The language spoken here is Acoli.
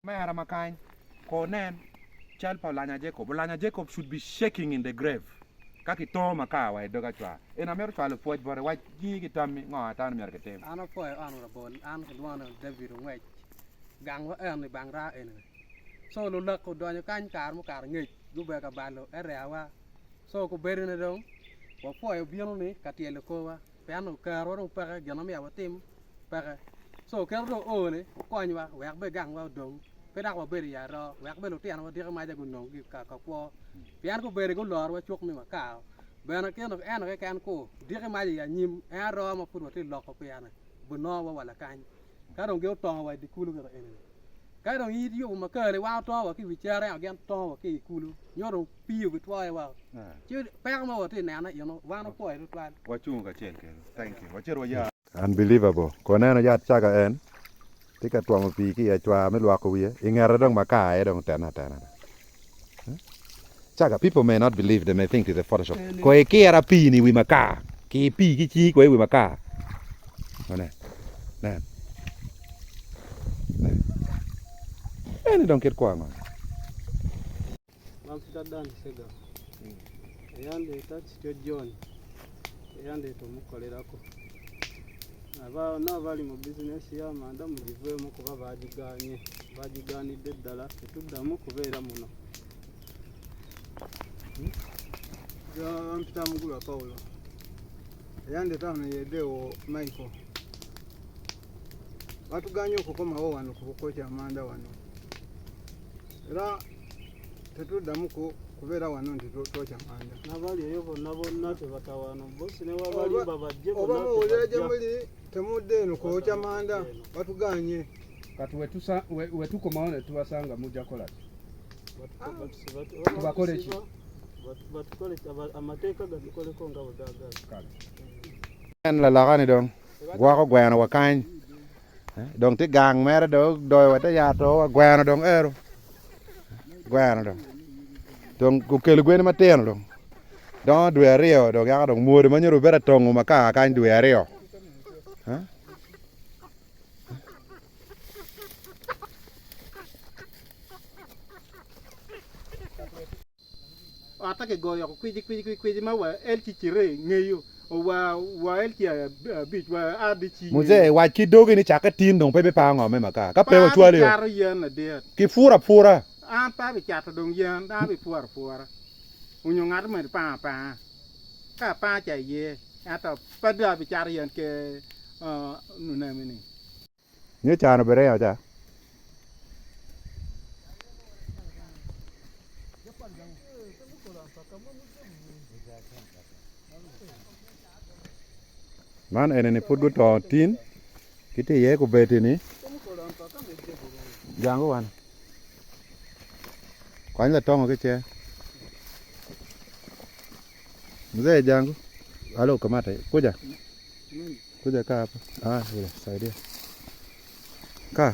Omera ma kany, ko nen cal pa Olanya Jacob. Olanya Jacob should be shaking in the grave ka kitongo makar wa i dog acwar. Eni amito cwalo pwoc bote, wac gi ki tammi ngo atano myero kitim. An apwoyo Honourable, an kilwonga ni David Ongwec, gang wa eni bang raa eni. So lulak odonyo kany kare mukato angec gubedo ka balo area wa. So kubedone dong wapwoyo bino ni ka tyelo korwa pien okerowa dong peke gin ma myero watim peke. So kit dong oo ni okonywa wek bene gangwa odong pe dok wabedo i aroo wek bene lutinowa diki maca gunong gi ka kwo pien gubedo gulorowa cuk me makar bene eno keken ku diki maca i anyim en aroo ma pud watye loko pire-ni binongowa wa lakany ka dong gin otongo wa i dye kulu gire eni. Ka dong in iyubo makar-ri wan otongo wa ki i wi cere ento gin tongo wa ki i kulu nyo dong pii obitwoyo woko ci peko ma watye ka neno eno wan opwoyo tutwal. Wacungo kacel kede. Thank you. Wacit waya. Unbelievable. Ko neno yat caga en tye ka twomo pii ki i acwar me lwoko wiye i ngete dong makar aye dong otene atena. Caga people may not believe they may think it's a photoshop. Ko ikira pii ni i wi makar ki pii ki cingi kwede i wi makar. Ko nen. Nen. Nen. Eni dong kit kwo ango? Bampita Dan Ssegawa eyandeeta Kityo John eyandeeta omukolerako. Abo abali mu bizinensi y'amanda mugiveemu kuba baagigaanye, baagigaanidde ddala tetuddamu kubeera muno. Bampita Mugulwa Paulo eyandeeta wano ye Deo Michael. Batuganye okukomawo wano ku kwokya amanda wano era tetuddamu kubeera wano nti twokya manda. N'abali eyo bonna bonna tebatawaana bosi ne wabalimba bajje Oba muwulira gye muli temudda eno kwokya manda batuganye. Kati wetukomawo ne tubasanga mujja kola ki? Tubakole ki? Batukole amateeka gatukoleko nga bwe gaagala. Kale. En lalokani dong gwoko gweno wa kany dong tye gang mere dong odoyo wa te yat o wa gweno dong ero gweno dong dong okelo gweni matino dong dongo dwe aryo dong yaka dong mwodo ma nyuto obedo atongo makar kany dwe aryo. Otte kigoyo woko kwicikwici kwicikwici ma wa LC3 ngeyo wa wa LC5 wa RDC ngeyo. Muzee, wac ki dogi ni cakke tin dong pe biparo ngo me makar. Ka pe Pe wacwali o, abicato yen ladit. kipuro apura. An pe abicato dong yen, an abipuro apura. Onyo ngat myero ipang apanga. Ka apanga ca iye, ento pe dong abicato yen ki lunami-ni. Nyo can obedo ringo ca. Man eni-ni pud guto tin gitye iye kubedi-ni jang guwan kwany latongo ki icinge mzee jangu alo kamate kuja. Kuja kaa hapa. Ah, ile saidia. Kaa.